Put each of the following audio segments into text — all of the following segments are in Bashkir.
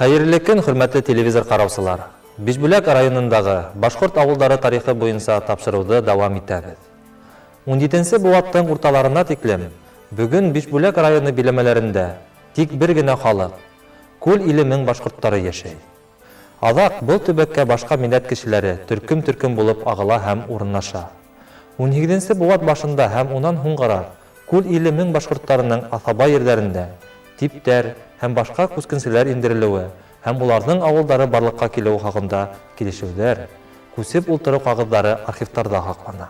Хәерле көн, хөрмәтле телевизор караучылар! Бишбүләк районындагы башкорт авылдары тарихы буенча тапшыруды дәвам итәбез. Унҗиденче быуаттың урталарына тиклем бүген Бишбүләк районы биләмәләрендә тик бер генә халык, Күл Иле мең башкортлары яшәй. Азак был төбәккә башка милләт кешеләре төркем-төркем булып агыла һәм урынлаша. Унһигеҙенсе быуат башында һәм унан һуңғарак Күл Иле мең башкорттарының аҫаба ерҙәрендә типтәр һәм башҡа күскенселәр индерелеүе һәм уларҙың ауылдары барлыҡҡа килеүе хаҡында килешеүҙәр, күсеп ултырыу ҡағыҙҙары архивтарҙа һаҡлана.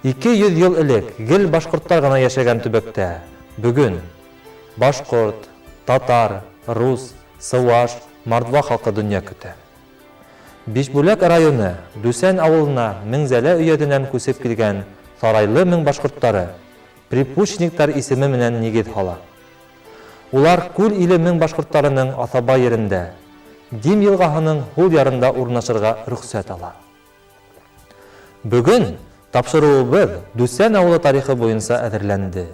200 йыл элек гел башҡорттар ғына йәшәгән төбәктә бөгөн башҡорт, татар, рус, сыуаш, мордва халҡы донъя көтә. Бишбүләк районы Дүсән авылына Меңзәлә өйәҙенән күсеп килгән Сарайлы мең башҡорттары припущниктар исеме менән нигеҙ һала. Улар Күл Иле мең башҡорттарының аҫаба ерендә, Дим йылғаһының һул ярында урынлашырға рөхсәт ала. Бөгөн тапшырыуыбыҙ Дүсән ауылы тарихы буйынса әҙерләнде.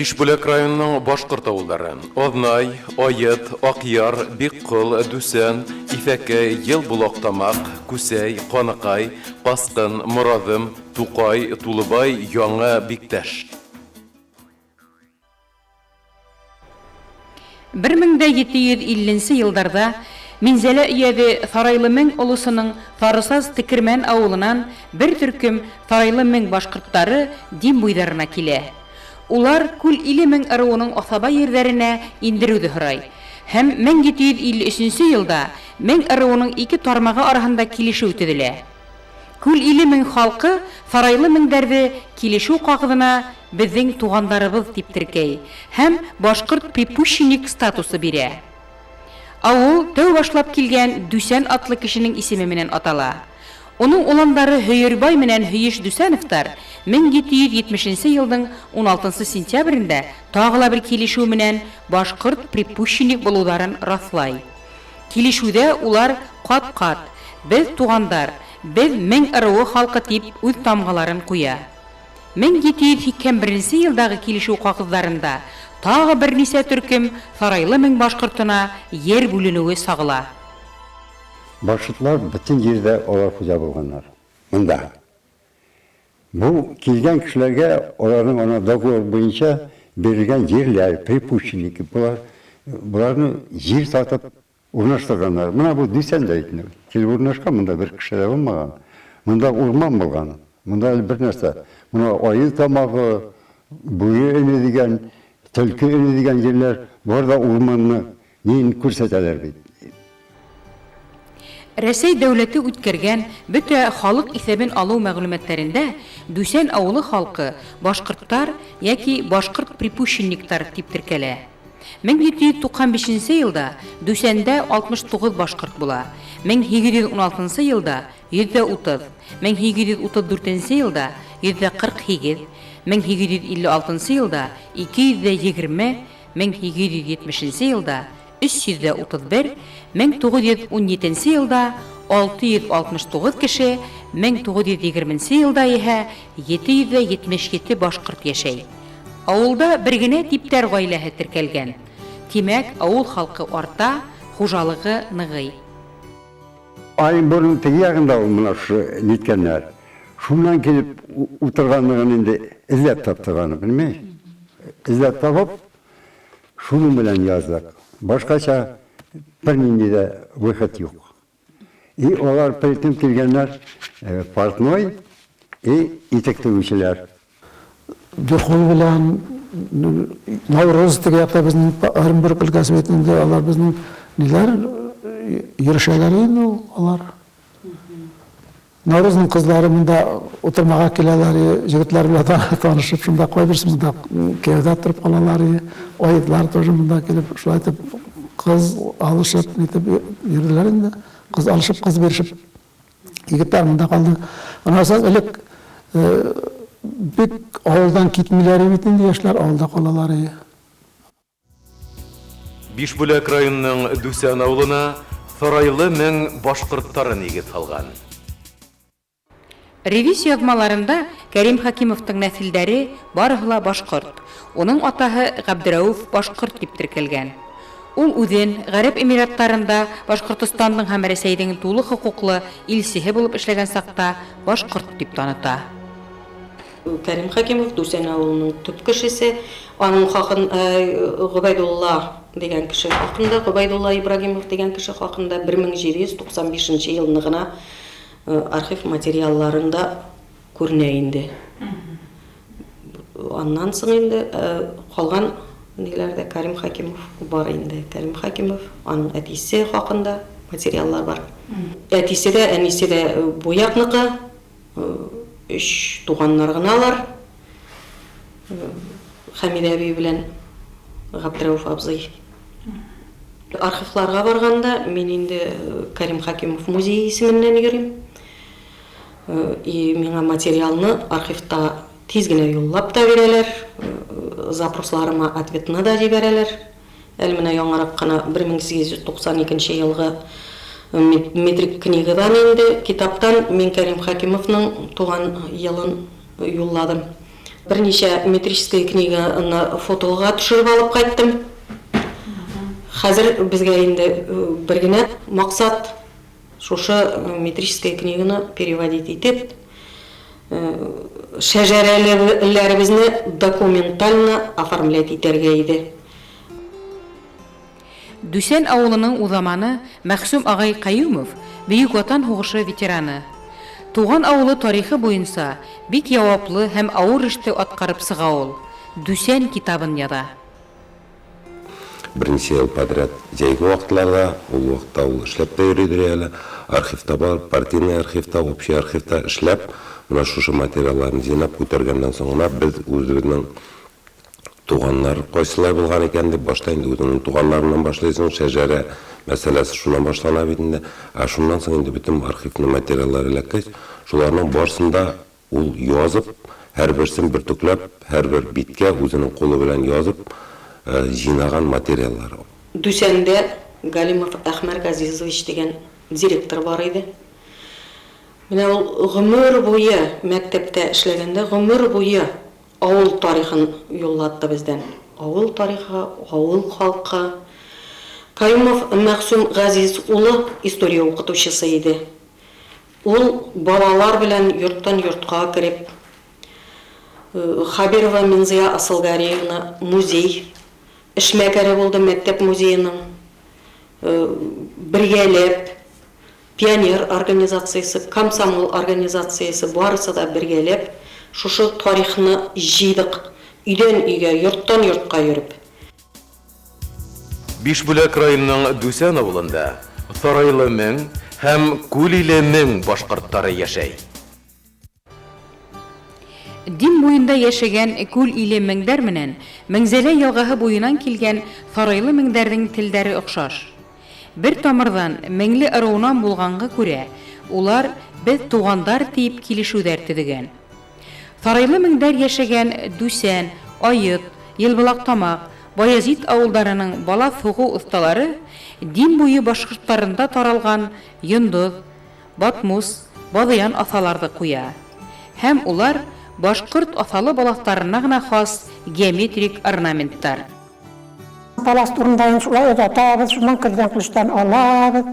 Бишбүләк районының башкорт авыллары: Азнай, Ает, Акъяр, Биккол, Дүсән, Ифәкәй, Елбулактамак, Күсәй, Каныкай, Каскын, Морадым, Тукай, Тулыбай, Яңа Биктәш. 1750 нче елларда Минзәлә өязе Сарайлы Мең олысының Сарысаз Текермән авылынан бер төркем Сарайлы Мең башкортлары Дим буйҙарына килә. Улар Күл Иле Мең ыруының аҫаба ерҙәренә индереүҙе һорай һәм 1753 нче елда Мең ыруының ике тармағы араһында килешеү төҙөлә. Күл Иле Мең халҡы Сарайлы меңдәрҙе килешеү ҡағыҙына беҙҙең туғандарыбыҙ тип теркәй һәм башҡорт припущенник статусы бирә. Авыл тәү башлап килгән Дүсән атлы кешенең исеме менән атала. Уның уландары Һөйөрбай менән Һөйөш Дүсәновтар 1770 нче елдың уналтынсы сентябрендә тағы ла бер килешеү менән башҡорт припущенник булыуҙарын раҫлай. Килешеүҙә улар ҡат-ҡат, Беҙ туғандар, беҙ Мең ыруы халҡы тип үҙ тамғаларын ҡуя. 1781 нче елдагы килешеү ҡағыҙҙарында тағы бер нисә төркем Сарайлы Мең башҡортона ер бүленеүе сағыла. Башкортлар бөтен җирдә алар хуҗа булганнар. Монда. Бу килгән кешеләргә аларның ана договор буенча бирелгән җирләр, припущенники болар, боларны җир сатып урнаштырганнар. Менә бу Дүсән дә бит инде. Килеп урнашкан, монда бер кеше дә булмаган. Монда урман булган. Монда әле бер нәрсә. Менә аю тамагы, бүре өне дигән, төлке өне дигән җирләр, болар да урманны нин күрсәтәләр бит. Рәсәй дәүләте үткәргән бөтә халык исәбен алу мәгълүматларында Дүсән авылы халкы башкортлар яки башкорт припущенниктар дип теркәлә. 1795 нче елда Дүсәндә 69 башкорт була, 1816 нчы елда, 130, 1834 нче елда, 148, 1856 нчы елда, 220, 1870 нче елда, 331, 1917 нче елда, 669 кеше, 1920 нче елда иһә 777 башкорт яшәй. Авылда бер генә типтәр гаиләһе теркәлгән. Тимәк, авыл халкы арта, хужалыгы ныгый. Оренбургның теге ягында ул менә шушы ниткәннәр. Шуннан килеп утырганлыгын инде эзләп таптык аны, понимаешь? Эзләп табып, шуның белән яздык. Башкача бернинди дә выход юк. И алар притом килгәннәр портной и итек тегүчеләр. Дюхул белән Наурыз теге якта безнең Оренбург өлкәсе бит инде, алар безнең ниләр йөрешәләр инде ул алар. Наурызның кызлары монда утырмага киләләр, егетләр белән танышып, шунда кайберсе монда кияүдә торып калалар, аедлар тоже монда килеп, шулай итеп кыз алышып, нитеп йөрделәр инде. Кыз алышып, кыз бирешеп. Егетләр монда калды. Аннан соң элек бик авылдан китмиләр бит инде яшьләр, авылда калалар. Бишбүләк районының Дүсән авылына Сарайлы мең башкортлары нигез салган. Ревиз язмаларында Кәрим Хәкимовтың нәселдәре барыһы ла башкорт. Уның атаһы Габдерәүф башкорт дип теркәлгән. Ул үзен Гарәп Эмиратларында Башкортостандың һәм Рәсәйҙең тулы хоҡуҡлы илсеһе булып эшләгән саҡта башҡорт дип таныта. Кәрим Хәкимов Дүсән авылының төп кешесе. Аның хакын Гобәйдулла дигән кеше хакында, Гобәйдулла Ибрагимов дигән кеше хакында 1795 елны гына архив материалларында күренә инде. Аннан соң инде калган ниләрдә Кәрим Хәкимов бар инде. Кәрим Хәкимов, аның әтисе хакында материаллар бар. Әтисе дә, әнисе дә бу якныкы, өч туганнар гына алар. Хәмидә әби белән Габдрәүф абзый. Архивларга барганда мин инде Кәрим Хәкимов музее исеменнән йөрим. И миңа материалны архивта тиз генә юллап та бирәләр, запросларыма ответны да җибәрәләр. Әле менә яңарак кына 1892 елгы метрик книгадан инде, китаптан мин Кәрим Хәкимовның туган елын юлладым. Берничә метрическая книганы фотога төшереп алып кайттым. Хәзер безгә инде бер генә максат, шушы метрическая книганы переводить итеп, шәҗәрәләребезне документально оформлять итәргә иде. Дүсән авылының узаманы Мәхсүм агай Каюмов Бөек Ватан һуғышы ветераны. Туган авылы тарихы буенча бик яваплы һәм авыр эште аткарып сыға ул. Дүсән китабын яза. Берничә ел подряд җәйге вакытларда, ул вакытта ул эшләп тә йөридер әле, архивта бар, партийный архивта, общий архивта эшләп, менә шушы материалларны җыйнап күтәргәннән соң гына без үзебезнең туганнар кайсылай булган икән дип башта инде үзеңнең туганнарыңнан башлыйсың, шәҗәрә мәсьәләсе шуннан башлана бит инде. Ә шуннан соң инде бөтен архивный материаллар эләккәч, шуларның барысын да ул язып, һәрберсен бөртекләп, һәрбер биткә үзенең кулы белән язып җыйнаган материаллар. Дүсәндә Галимов Әхмәр Газизович дигән директор бар иде. Менә ул гомер буе мәктәптә эшләгәндә, гомер буе авыл тарихын юллатты бездән. Авыл тарихы, авыл халкы. Каюмов Мәгъсүм Газиз улы история укытучысы иде. Ул балалар белән йорттан йортка кереп, Хабирова Минзия Асылгариевна музей эшмәкәре булды мәктәп музееның. Бергәләп пионер организациясе, комсомол организациясе барысы да бергәләп шушы тарихны җыйдык. Өйдән өйгә, йорттан йортка йөреп. Бишбүләк районының Дүсән авылында Сарайлы мең һәм Күлиле мең башкортлары яшәй. Дим буенда яшәгән Күл иле меңдәр менән Меңзәлә елгаһы буеннан килгән Сарайлы меңдәрнең телдәре охшаш. Бер тамырдан меңле ыруынан булганга күрә, улар без тугандар дип килешүләр төзегән. Сарайлы меңдәр яшәгән Дүсән, Айыт, Елбылак Тамак, Баязит авылдарының бала сугу осталары Дим буе башкортларында таралган йондоз, батмус, бадыян асаларды куя. Һәм улар башкорт асалы баласларына гына хас геометрик орнаменттар. Палас турында инде шулай озатабыз, шуннан кердән кылычтан алабыз.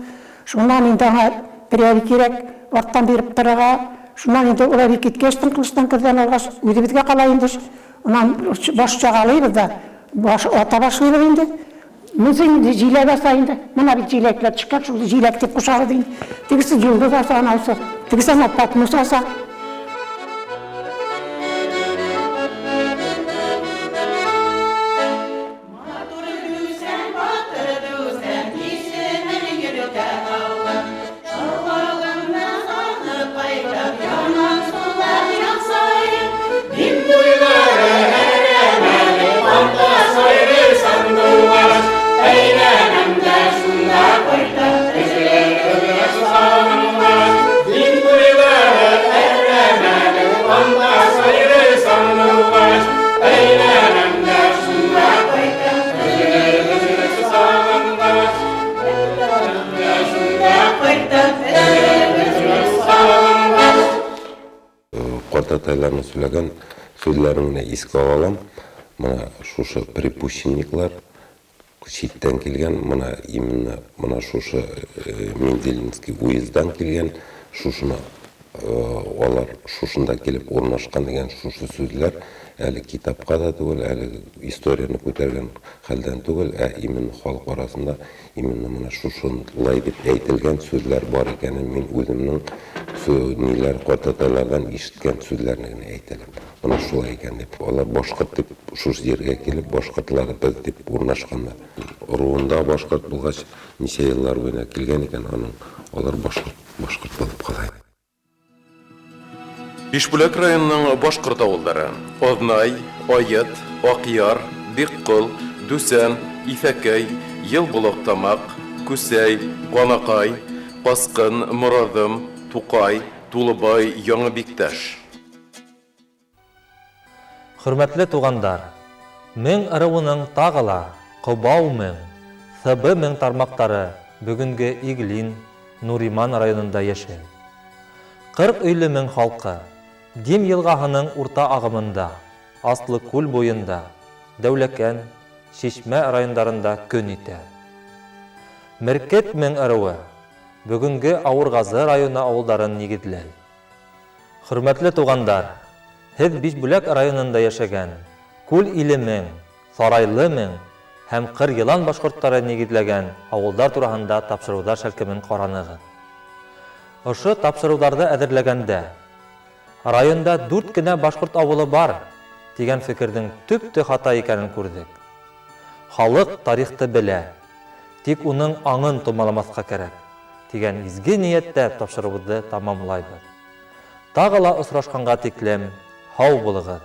Шуннан инде аңа берәр кирәк, арттан биреп торырга. Шуннан инде ул әби киткәч, кылычтан кердән алгач, үзебезгә кала инде. Унан баш чагалыйбыз да, баш ата башлыйбыз инде. Монысы инде җиләк аса инде. Менә бит җиләкләр төшкән, шул җиләк дип кушабыз инде. Тегесе йолдыз аса, анаусы. Тегесе ана патмус аса. Дин буйлары Картатайларның сөйләгән сүзләрен генә искә алам. Менә шушы припущенниклар читтән килгән, менә именно менә шушы Мензелинский уездан килгән, шушыны алар шушында килеп урнашкан дигән шушы сүзләр әле китапка да түгел, әле историяне күтәргән хәлдән түгел, ә именно халык арасында именно менә шушылай дип әйтелгән сүзләр бар икәнен мин үземнең ниләр картатайлардан ишеткән сүзләрне генә әйтәләм. Менә шулай икән дип. Алар башкорт дип шушы җиргә килеп, башкортлар без дип урнашканнар. Ыруында башкорт булгач, ничә еллар буена килгән икән, аның алар башкорт, башкорт булып кала. Бишбүләк районының башкорт авыллары: Азнай, Ает, Акъяр, Биккол, Дүсән, Исәкәй, Елболактамак, Күсәй, Канакай, Каскын, Морадым, Тукай, Тулыбай, Яңа Бикташ. Хөрмәтле тугандар, Мең ыруының тагы ла Кобау мең, Сыбы мең тармактары бүгенге Иглин, Нуриман районында яшәй. 40 өйле мең халкы Дим елгаһының урта агымында, Аслыкүл буенда, Дәүләкән, Чишмә райондарында көн итә. Меркет мең ыруы бүгенге Авыргазы районы авылдарын нигезләй. Хөрмәтле тугандар, һеҙ Бишбүләк районында йәшәгән Күл иле мең, Сарайлы мең һәм Ҡыр йылан башҡорттары нигеҙләгән ауылдар тураһында тапшырыуҙар шәлкемен ҡаранығыҙ. Ошо тапшырыуҙарҙы әҙерләгәндә районда 4 кенә башҡорт ауылы бар тигән фекерҙең төптө хата икәнен күрҙек. Халыҡ тарихты белә, тик уның аңын томаламаҫҡа кәрәк тигән изге ниәттә тапшырыуыбыҙҙы тамамлайбыҙ. Тағы ла осрашҡанға тиклем һау булығыҙ.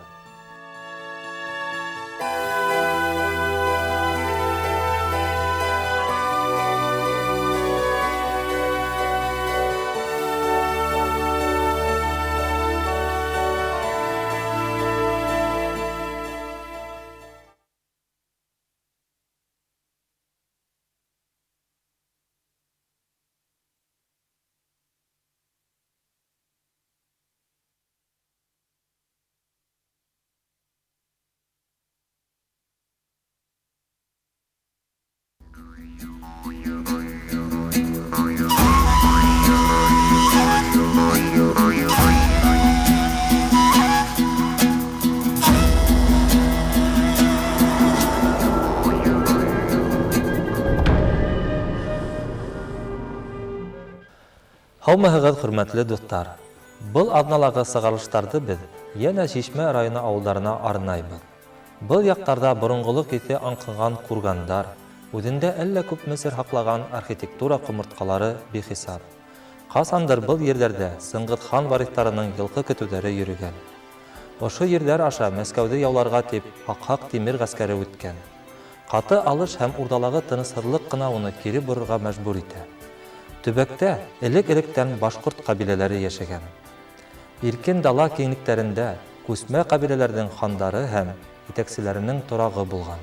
Һаумыһығыҙ, хөрмәтле дуҫтар! Был аҙналағы сығарылыштарҙы беҙ йәнә Шишмә районы ауылдарына арнайбыҙ. Был яҡтарҙа боронғолоҡ еҫе аңҡыған ҡурғандар, үҙендә әллә күпме сер һаҡлаған архитектура ҡомортҡалары бихисап. Ҡасандыр был ерҙәрҙә Сыңғыҙ хан вариҫтарының йылҡы көтөүҙәре йөрөгән. Ошо ерҙәр аша Мәскәүҙе яуларға тип Аҡһаҡ Тимер ғәскәре үткән. Ҡаты алыш һәм урҙалағы тынысһыҙлыҡ ҡына уны кире борорға мәжбүр итә. Төбәктә элек-электән башҡорт ҡәбиләләре йәшәгән. Иркен дала киңлектәрендә күсмә ҡәбиләләрҙең хандары һәм етәкселәренең торағы булған.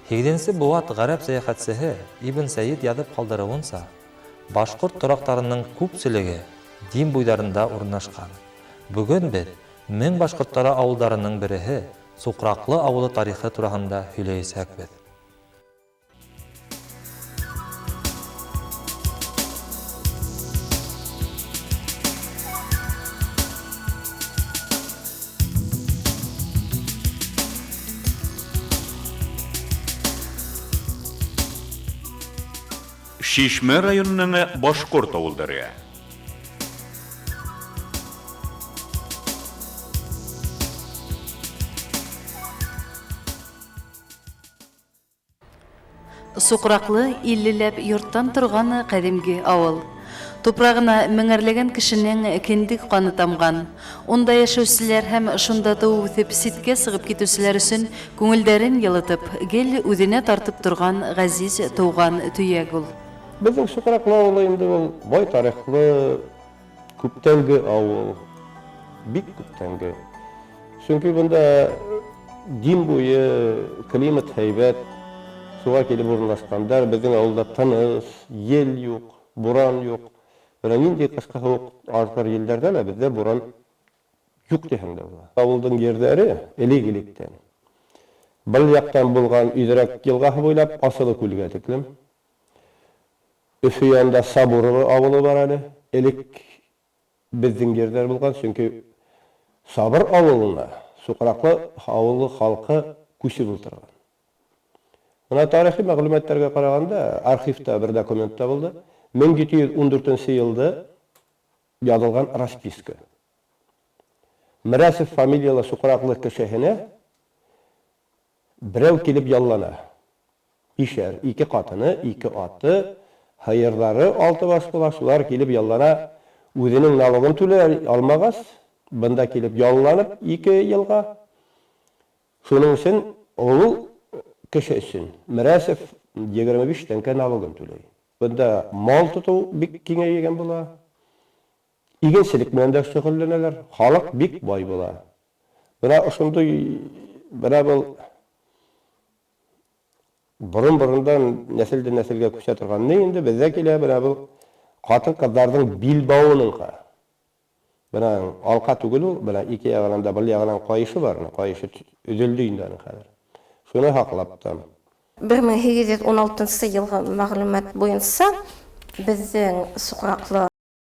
8-нсе быуат ғәрәп сәйәхәтсеһе Ибн Сәйед яҙып ҡалдырыуынса, башҡорт тораҡтарының күпселеге Дим буйҙарында урынлашҡан. Бөгөн беҙ мең башҡорттары ауылдарының береһе Суҡраҡлы ауылы тарихы тураһында һөйләйәсәкбеҙ. Шишмә районының башҡорт ауылдары. Суҡраҡлы иллеләп йорттан торған ҡәҙимге ауыл. Тупрағына меңәрләгән кешенең кендек ҡаны тамған. Унда йәшәүселәр һәм шунда тыуып үҫеп ситкә сығып китеүселәр өсөн күңелдәрен йылытып, гел үҙенә тартып торған ғәзиз тыуған төйәк ул. Беҙҙең Суҡраҡлы ауылы инде ул бай тарихлы, күптәнге ауыл, бик күптәнге. Сөнки бында Дим буйы, климат һәйбәт, суға килеп урынлашҡандар. Беҙҙең ауылда тыныс, ел юҡ, буран юҡ. Бына ниндәй ҡышҡы һыуыҡ артыр елдәрҙә лә беҙҙә буран Юк диһәң дә була. Авылдың җирләре элек-электән бер яктан булган Идрәк елгасы буйлап Асылы күлгә тиклем. Өфе янында Сабурово авылы бар әле. Элек безнең җирләр булган, чөнки Сабыр авылына Сукраклы авылы халкы күчеп утырган. Менә тарихи мәгълүматларга караганда, архивта бер документ табылды. 1714 елда язылган расписка. Мирасов фамилиялы Сукраклы кешеһенә берәү килеп яллана. Ишәр, ике катыны, ике аты, һыерлары алты баш була, шулар килеп яллана. Үзенең налогын түләй алмагач, бында килеп ялланып 2 елга. Шуның өчен ул кеше өчен Мирасов 25 тәңкә налогын түләй. Бында мал тоту бик киңәйгән була. Игенчелек белән дә шөгыльләнәләр. Халык бик бай була. Менә ошондый, менә был борын-борындан нәселдән нәселгә күчә торган ни инде бездә килә, менә был хатын-кызларның билбавыныңка. Менә алка түгел ул, менә ике ягынан да, бер ягынан каешы бар, каешы өзелде инде аның хәзер. Шуны һаклап тотам. 1816 елгы мәгълүмат буенча безнең Сукраклы